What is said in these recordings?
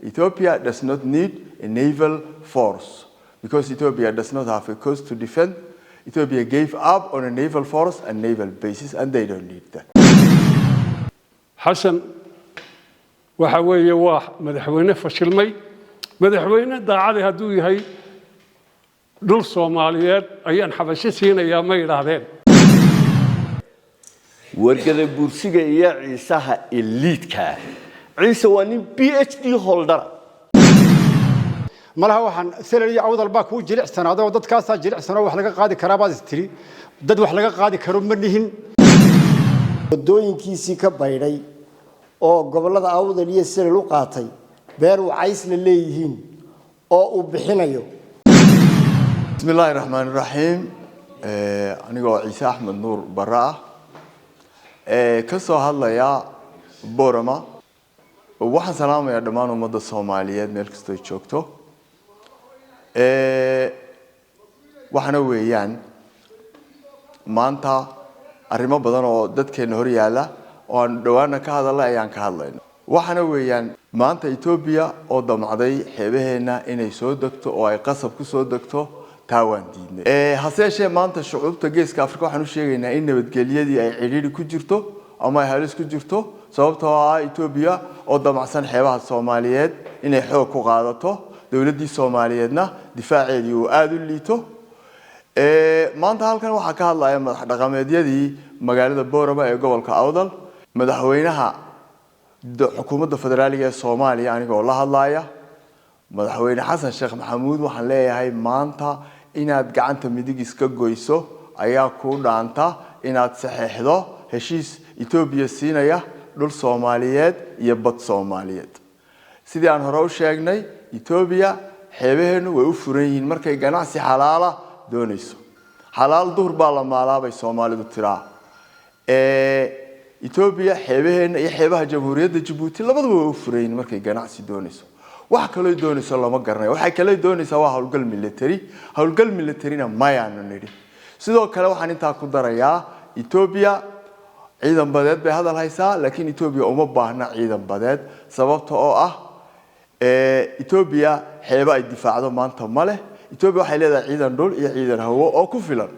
Ethiopia does not need a naval force because Ethiopia does not have a coast to defend. Ethiopia gave up on a naval force and naval bases, and they don't need that. Xasan waxa weeye waa madaxweyne fashilmay. Madaxweyne daacadi hadduu yahay, dhul Soomaaliyeed ayaan Xabasho siinayaa ma yidhaahdeen. Wargada Bursiga iyo Ciisaha elite-ka, Ciise waa nin PhD holder. Malaha waxaan Selal iyo Awdal baa kuu jilicsanaado oo dadkaasaa jilicsanoo wax laga qaadi karaa baad istiri. Dad wax laga qaadi karo ma nihin. Wadooyinkiisii ka baydhay oo gobollada Awdal iyo Selal u qaatay beer uu caysla leeyihiin oo uu bixinayo. Bismi illaahi raxmaan raxiim. Anigoo Ciise Axmed Nuur Barre ah, ka soo hadlaya Borama, waxaan salaamayaa dhammaan ummadda Soomaaliyeed meel kastoo ay joogto. Waxaana weeyaan maanta arrimo badan oo dadkeena hor yaalla oo aan dhowaana ka hadalnay ayaan ka hadlayna. Waxaana weeyaan maanta Etoobiya oo damacday xeebaheenna inay soo degto oo ay qasab ku soo degto, taa waan diidnay. Hase yeeshee, maanta shucuubta Geeska Afrika waxaan u sheegaynaa in nabadgelyadii ay cidhiidhi ku jirto ama ay halis ku jirto, sababtoo ah Etoobiya oo damacsan xeebaha Soomaaliyeed inay xoog ku qaadato, dowladdii Soomaaliyeedna difaaceedii uu aada u liito. Maanta halkan waxaa ka hadlaya madax dhaqameedyadii magaalada Boorama ee gobolka Awdal. Madaxweynaha xukuumadda federaaliga ee Soomaaliya anigoo la hadlaya, Madaxweyne Xasan Sheekh Maxamuud, waxaan leeyahay maanta inaad gacanta midig iska goyso ayaa kuu dhaanta inaad saxeexdo heshiis Etoobiya siinaya dhul Soomaaliyeed iyo bad Soomaaliyeed. Sidii aan hore u sheegnay, Etoobiya xeebaheennu way u furan yihiin markay ganacsi xalaala doonayso. Xalaal duhur baa la maalaa bay Soomaalidu tiraa. Etoobiya xeebaheenna iyo xeebaha Jamhuuriyadda Jabuuti labaduba way u furan yihiin markay ganacsi doonayso. Wax kaloo doonayso lama garanayo. Waxay kaloo doonaysaa waa howlgal military. Howlgal militaryna mayaanu nidhi. Sidoo kale waxaan intaa ku darayaa, Etoobiya ciidan badeed bay hadal haysaa, laakiin Etoobiya uma baahna ciidan badeed, sababta oo ah Etoobiya xeebo ay difaacdo maanta ma leh. Etoobiya waxay leedahay ciidan dhul iyo ciidan hawo oo ku filan,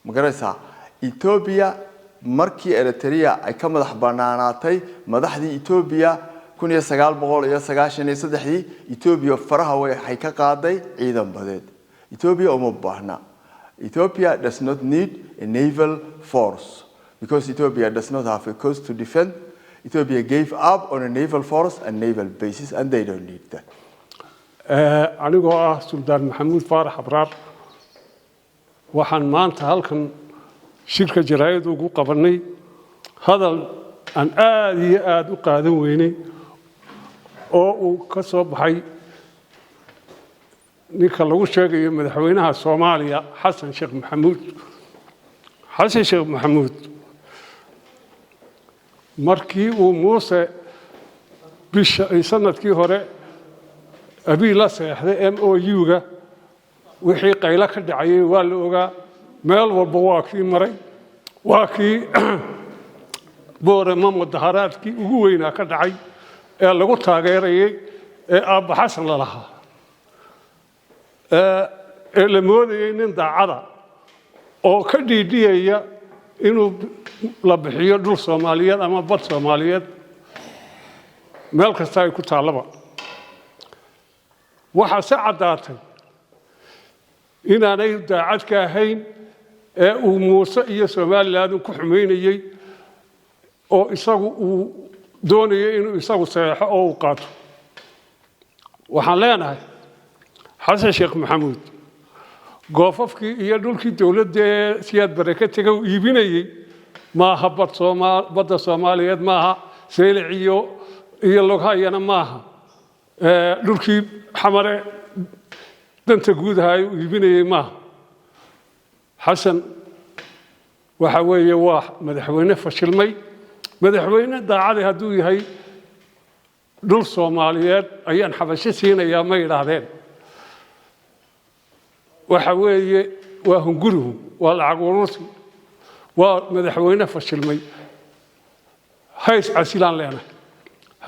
ma garanaysaa? Etoobiya markii Eritrea ay ka madax banaanaatay madaxdii Etoobiya 1993-dii, Etoobiya faraha waxay ka qaaday ciidan badeed. Etoobiya uma baahna. Ethiopia does not need a naval force because Ethiopia does not have a coast to defend. Ethiopia gave up on a naval force and naval bases, and they don't need that. Anigoo ah Suldaan Maxamuud Faarax Abraar, waxaan maanta halkan shirka jaraa'id ugu qabannay hadal aan aada iyo aada u qaadan weynay oo uu ka soo baxay ninka lagu sheegayo madaxweynaha Soomaaliya, Xasan Sheekh Maxamuud. Xasan Sheekh Maxamuud markii uu Muuse bisha sanadkii hore Abiy la seexday MOU-ga, wixii qaylo ka dhacayay waa la ogaa. Meel walba waa kii maray, waa kii Boorama mudaharaadkii ugu weynaa ka dhacay ee lagu taageerayay ee Aabba Xasan la lahaa, ee la moodayay nin daacada oo ka dhiidhiyaya inuu la bixiyo dhul Soomaaliyeed ama bad Soomaaliyeed meel kasta ay ku taallaba. Waxaa se caddaatay inaanay daacad ka ahayn ee uu Muuse iyo Somaliland ku xumaynayey oo isagu uu doonayay inuu isagu saxeexo oo uu qaato. Waxaan leenahay, Xasan Sheekh Maxamuud goofafkii iyo dhulkii dowladda ee Siyaad Bare ka tegay uu iibinayey maaha bad sooma badda Soomaaliyeed, maaha Seylic iyo Loghayana, maaha dhulkii Xamare danta guud ahaa uu iibinayey maaha. Xasan waxa weeye waa madaxweyne fashilmay. Madaxweyne daacadi hadduu yahay, dhul Soomaaliyeed ayaan Xabasho siinayaa ma yidhaahdeen. Waxa weeye waa hungurihu, waa lacag urursi, waa madaxweyne fashilmay. Hays casilaan leenahay.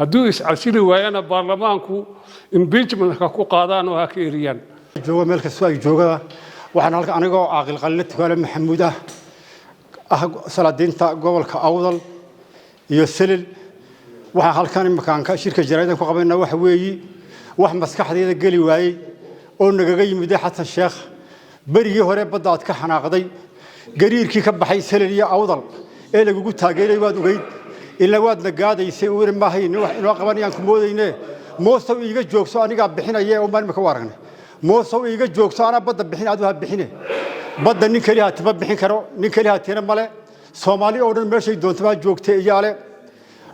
Hadduu iscasili waayana, baarlamaanku impeachmentka ku qaadaan oo ha ka eriyaan. Jooga meel kastoo ay joogada, waxaan halka anigoo Caaqil Qalile Tukaale Maxamuud ah, salaadiinta gobolka Awdal iyo Selel, waxaan halkan imakaan shirka jaraa'idan ku qabanaa waxa weeyi wax maskaxdayda geli waayey oo nagaga yimid Xasan Sheekh. Berigii hore badda aad ka xanaaqday, gariirkii ka baxay Selel iyo Awdal ee lagugu taageeray waad ogeyd. Ilaa waadna gaadaysay, uuna maahayn wax inoo qabanayaan ku moodayne. "Moosow, iiga joogso, anigaa bixinaya," oo baan imika u aragnay. "Moosow, iiga joogso, anaa badda bixin, adu ha bixine." Badda nin keliya hatima bixin karo, nin keliya hatina male. Soomaali oo dhan meeshay doontaba joogtay iyaale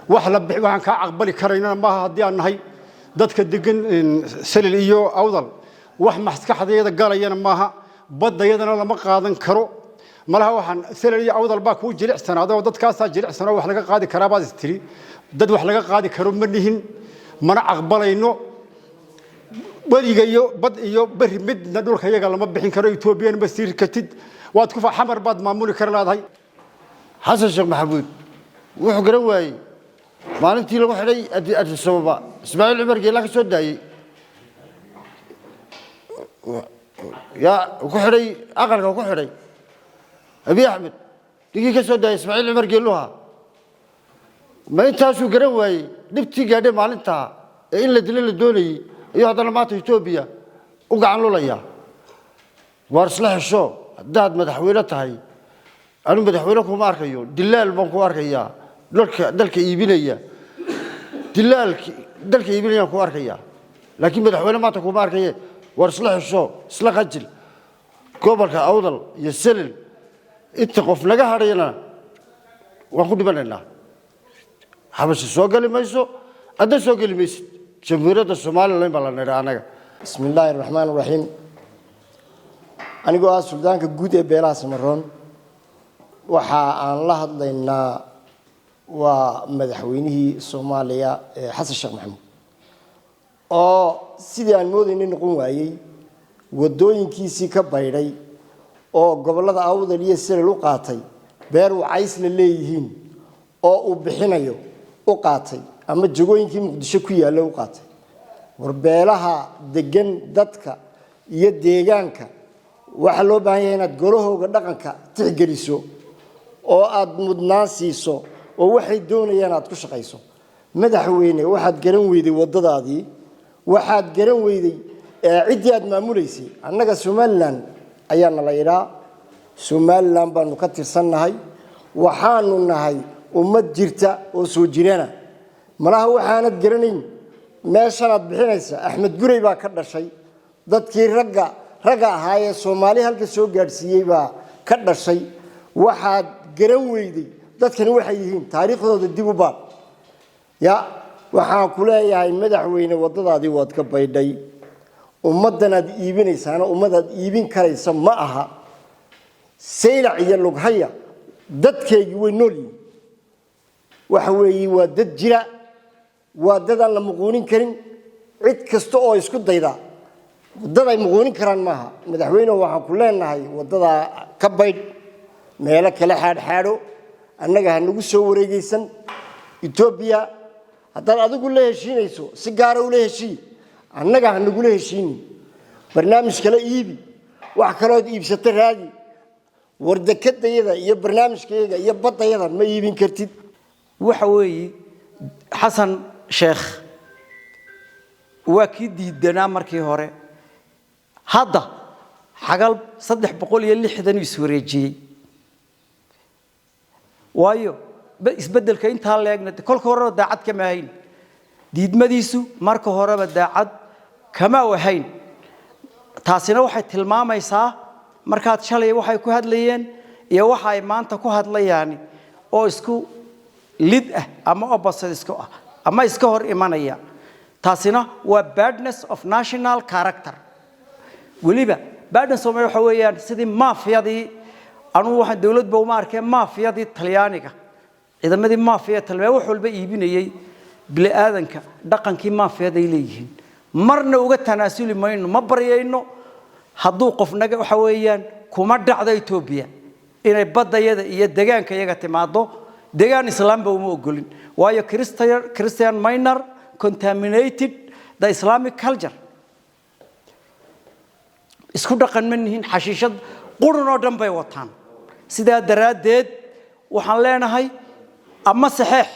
wax la waxaan kaa aqbali karaynana maaha. Haddii aan nahay dadka degan Selil iyo Awdal, wax maskaxdayada galayana maaha. Baddayadana lama qaadan karo. Malaha waxaan Selil iyo Awdal baa kuu jilicsanaada oo dadkaasaa jilicsan oo wax laga qaadi karaa baad istiri. Dad wax laga qaadi karo ma nihin, mana aqbalayno. Weliga iyo bad iyo beri midna dhulka iyaga lama bixin karo. Etoobiyana ma siiri kartid. Waad ku Xamar baad maamuli kara leedahay. Xasan Sheekh Maxamuud wuxuu garan waayey maalintii lagu xidhay Addis Ababa, Ismaaciil Cumar Geela ka soo daayey, yaa ku xidhay aqalka ku xidhay? Abiy Axmed ninkii ka soo daayey Ismaaciil Cumar Geeluha. Ma intaasuu garan waayey? Dhibtii gaadhay maalintaa ee in la dilo la doonayey ayuu haddana maanta Etoobiya u gacan lulaya. Waar isla hesho haddaad madaxweyne tahay. Anu madaxweyne kuma arkayo, dilaal baan ku arkayaa dalka iibinaya. Dilaal dalka iibinayaan ku arkayaa, laakiin madaxweyne maanta kuma arkaye. War isla xisho, isla qajil. Gobolka Awdal iyo Selil inta qof naga hadhayana waan ku dhimanaynaa. Xabashi soo geli mayso, adna soo geli maysid. Jamhuuriyadda Somalilan baa la nidhaa annaga. Bismi illaahi raxmaan raxiim. Anigoo ah suldaanka guud ee beelaha Samaroon, waxa aan la hadlaynaa waa madaxweynihii Soomaaliya ee Xasan Sheekh Maxamuud, oo sidii aan moodaynay noqon waayey, waddooyinkiisii ka baydhay, oo gobollada Awdal iyo Selal u qaatay beer uu caysla leeyihiin oo uu bixinayo u qaatay, ama jagooyinkii Muqdisho ku yaalla u qaatay. War beelaha degan, dadka iyo deegaanka waxaa loo baahan yahay inaad golahooga dhaqanka tixgeliso oo aada mudnaan siiso oo waxay doonayaan aad ku shaqayso. Madaxweyne, waxaad garan weyday waddadaadii, waxaad garan weyday ciddii aad maamulaysay. Annaga Somalilan ayaana la idhaa, Somalilan baanu ka tirsannahay, waxaanu nahay ummad jirta oo soo jirana. Malaha waxaanad garanayn meeshanaad bixinaysa Axmed Gurey baa ka dhashay, dadkii ragga ahaa ee Soomaali halka soo gaadhsiiyey baa ka dhashay. Waxaad garan weyday dadkani waxay yihiin, taariikhdooda dib u baad ya. Waxaan ku leeyahay, madaxweyne, waddadaadii waad ka baydhay. Ummaddanaad iibinaysaana ummadaad iibin karaysa ma aha. Saylac iyo Lughaya dadkeygii way nool yihiin. Waxa weeye waa dad jira, waa dad aan la muquunin karin. Cid kasta oo isku dayda dad ay muquunin karaan maaha. Madaxweyne, waxaan ku leenahay waddadaa ka baydh, meelo kale xaadxaadho, annaga ha nagu soo wareegeysan. Etoobiya haddaad adigu la heshiinayso, si gaara ula heshii, annaga ha nagula heshiinin. Barnaamij kale iibi, wax kalood iibsata raadi. War dekadayada iyo barnaamijkayaga iyo baddayada ma iibin kartid. Waxa weeye, Xasan Sheekh waa kii diidanaa markii hore. Hadda xagal 360 iswareejiyey. Waayo, isbeddelka intaa leegna kolka horeba daacad kama ahayn. Diidmadiisu marka horeba daacad kama ahayn. Taasina waxay tilmaamaysaa markaad shalay waxay ku hadlayeen iyo waxa ay maanta ku hadlayaan oo isku lid ah ama opposite isku ah ama iska hor imanaya. Taasina waa badness of national character. Weliba badness of waxa weeyaan sidii maafiyadii, anugu waxaan dawladba uma arkeen, maafiyadii Talyaaniga, ciidamadii maafiya Talyaaniga wax walba iibinayay bini'aadanka, dhaqankii maafiyada ay leeyihiin. Marna uga tanaasuli mayno, ma baryayno. Hadduu qofnaga waxa weeyaan kuma dhacdo Etoobiya inay baddayada iyo degaanka iyaga timaado. Degaan islaamba uma ogolin, waayo Christian minor contaminated the Islamic culture. Isku dhaqan ma nihin, xashiishad qurun oo dhan bay wataan. Sidaa daraaddeed waxaan leenahay, ama saxeex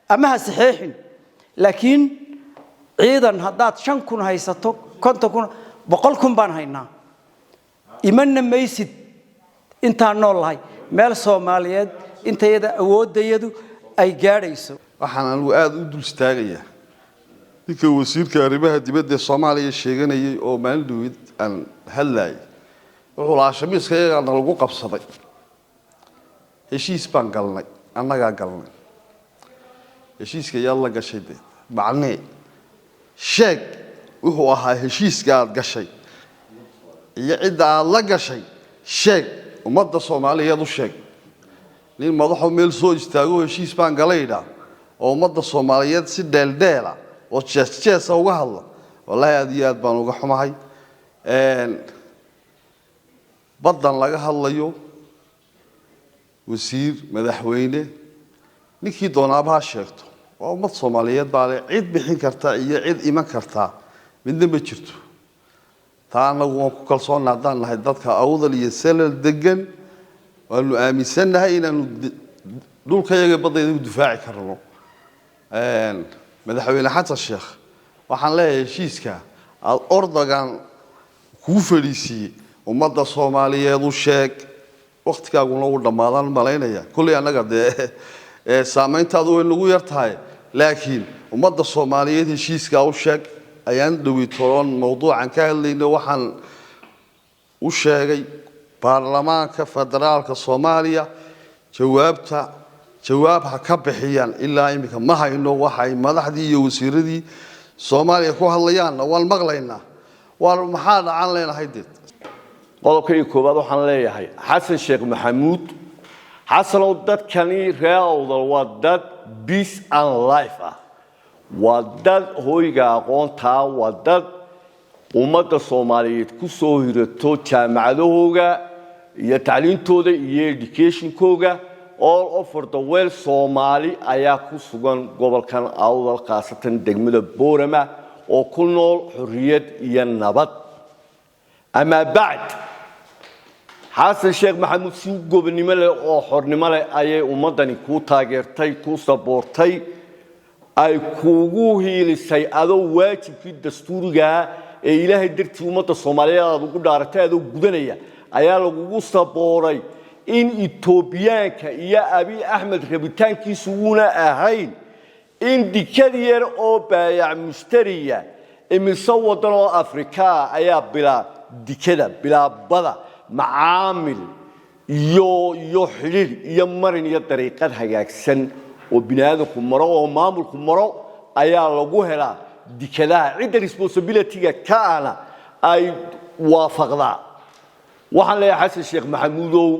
ama ha saxeexin, laakiin ciidan haddaad 5,000 haysato, 50,000, 100,000 baan haynaa, imanna maysid intaan nool lahay meel Soomaaliyeed intayada awooddayadu ay gaadhayso. Waxaan anigu aada u dul istaagayaa ninka wasiirka arrimaha dibadda ee Soomaaliya sheeganayay oo maalin dhawid aan hadlayay. Wuxuu lahaa, shamiiska iyagaana lagu qabsaday, heshiis baan galnay, annagaa galnay heshiiska. Yaad la gashay? Dee macnee sheeg wuxuu ahaa heshiiska aada gashay iyo cidda aada la gashay. Sheeg, ummadda Soomaaliyeed u sheeg. Nin madaxoo meel soo istaago heshiis baan galaydhaa oo ummadda Soomaaliyeed si dheeldheela oo jees jeesa uga hadla, wallaahi aada iyo aad baan uga xumahay. Baddan laga hadlayo, wasiir, madaxweyne, ninkii doonaaba ha sheegto, waa ummad Soomaaliyeed baa le. Cid bixin karta iyo cid iman kartaa midna ma jirto. Taa annagu waan ku kalsoonna haddaan nahay dadka Awdal iyo Salal degan. Waanu aaminsannahay inaanu dhulkayaga baddayda u difaaci karno. Madaxweyne Xasan Sheekh waxaan leeyahay, heshiiska aada Erdogan kuu fadhiisiiyey ummadda Soomaaliyeed u sheeg. Waktigaaguna uu dhammaadaan malaynaya. Kolley annaga dee saameyntaadu way nagu yar tahay, laakiin ummadda Soomaaliyeed heshiiskaa u sheeg. Ayaan dhowitoon mawduucan ka hadlayna waxaan u sheegay baarlamaanka federaalka Soomaaliya jawaabta jawaab ha ka bixiyaan. Ilaa iminka ma hayno waxay madaxdii iyo wasiiradii Soomaaliya ku hadlayaanna waan maqlaynaa. Waar maxaa dhacan leenahay deed? Qodobkayga koowaad waxaan leeyahay Xasan Sheekh Maxamuud. Xasanow, dadkani reer Awdal waa dad peace and life ah, waa dad hoyga aqoontaa, waa dad ummadda Soomaaliyeed ku soo hirato jaamacadahooga iyo tacliintooda iyo educationkooga. All over the world Soomaali ayaa ku sugan gobolkan Awdal, khaasatan degmada Boorama, oo ku nool xorriyad iyo nabad. Amaa bacd, Xasan Sheekh Maxamuud, si gobonnimo leh oo xornimo leh ayay ummaddani kuu taageertay, kuu saboortay, ay kuugu hiilisay, adoo waajibkii dastuurigaa ee Ilaahay dartii ummadda Soomaaliyeed aad ugu dhaaratay adoo gudanaya ayaa lagugu sabooray in Etoobiyaanka iyo Abiy Axmed rabitaankiisu wuuna ahayn in dikad yar oo baayac mushtariya. Imise waddan oo Afrikaa ayaa bilaa dikada, bilaa bada, macaamil iyo xidhiidh iyo marin iyo dariiqad hagaagsan oo bini aadamku maro oo maamulku maro ayaa lagu helaa dikadaha, cidda responsibility-ga ka ana ay waafaqdaa. Waxaan leeyahay Xasan Sheekh Maxamuudow,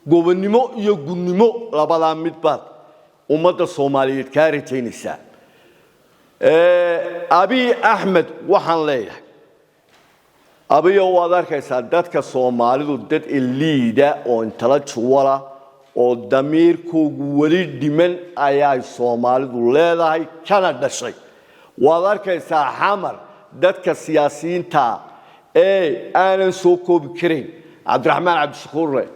gobonnimo iyo gunnimo labadaa mid baad ummadda Soomaaliyeed kaa rajaynaysaa. Abiy Axmed waxaan leeyahay, abiyo, waad arkaysaa dadka Soomaalidu dad elite ah oo intellectual ah oo damiirkoogu weli dhiman ayay Soomaalidu leedahay kana dhashay. Waad arkaysaa Xamar dadka siyaasiyiinta ee aanan soo koobi karayn, Cabdiraxmaan Cabdishakuur leh,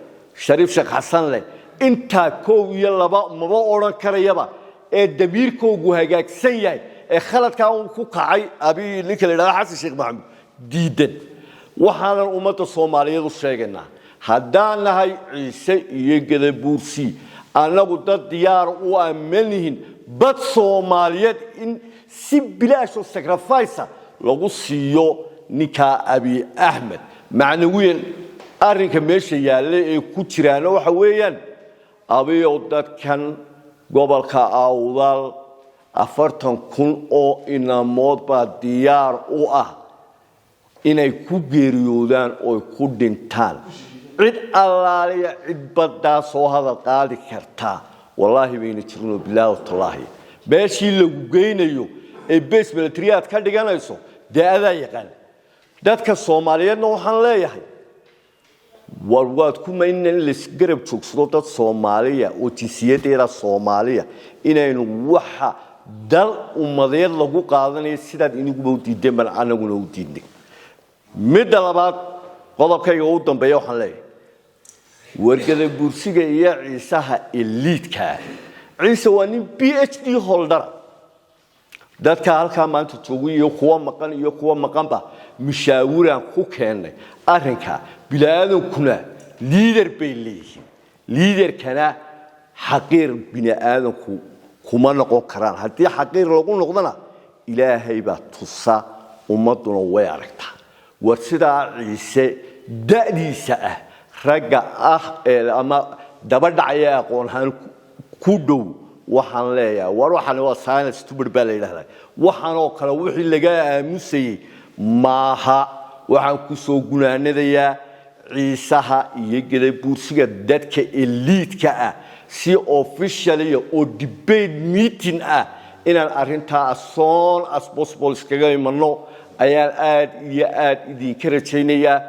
Shariif Sheekh Xasan leh, intaa koow iyo laba maba odhan karayaba, ee damiirkoogu hagaagsan yahay ee khaladkaa uu ku kacay Abi, ninka la yidhahdo Xasan Sheekh Maxamuud, diidan. Waxaanan ummadda Soomaaliyeed u sheegaynaa, haddaan nahay Ciise iyo Gadabuursi, annagu dad diyaar u amanihin bad Soomaaliyeed in si bilaashoo sacrifice lagu siiyo ninkaa Abiy Axmed. Macnawiyan arrinka meesha yaalla ee ku jiraana waxa weeyaan, abiyow, dadkan gobolka Awdal 40,000 oo inamood baa diyaar u ah inay ku geeriyoodaan oy ku dhintaan. Cid allaaliya cid baddaa soo hadal qaadi kartaa wallaahi bayna jirinoo, bilaahi tallaahi. Meeshii lagu geynayo ee base military aad ka dhiganayso dee adaa yaqaan. Dadka Soomaaliyeedna waxaan leeyahay War waad ku mayna in laisgarab joogsado dad Soomaaliya oo jinsiyadeeda Soomaaliya inaynu waxa dal ummadeed lagu qaadanayo sidaad iniguba u diideen baan anaguna u diidnay. Midda labaad, qodobkayga ugu dambeeya, waxaan leeyahay wargada bursiga iyo Ciisaha elite-kaa. Ciise waa nin PhD holder. Dadka halkaa maanta jooga iyo kuwa maqan iyo kuwa maqanba mushaawiraan ku keennay arrinka. Biniaadankuna leader bay leeyihiin, leaderkana xaqiir biniaadanku kuma noqon karaan. Haddii xaqiir lagu noqdona, Ilaahay baa tusa, ummadduna way aragtaa. War sidaa Ciise da'diisa ah, ragga ah ee ama daba dhacaya aqoon ahaan ku dhow, waxaan leeyahay war waxaan waa science stupid baa la yidhahdaa. Waxaan oo kale wixii laga aamusayey maaha. Waxaan ku soo gunaanadayaa Ciisaha iyo Gadabuursiga, dadka elite-ka ah, si officially oo debate meeting ah inaan arrintaa as soon as possible iskaga imanno ayaan aad iyo aad idinka rajaynayaa.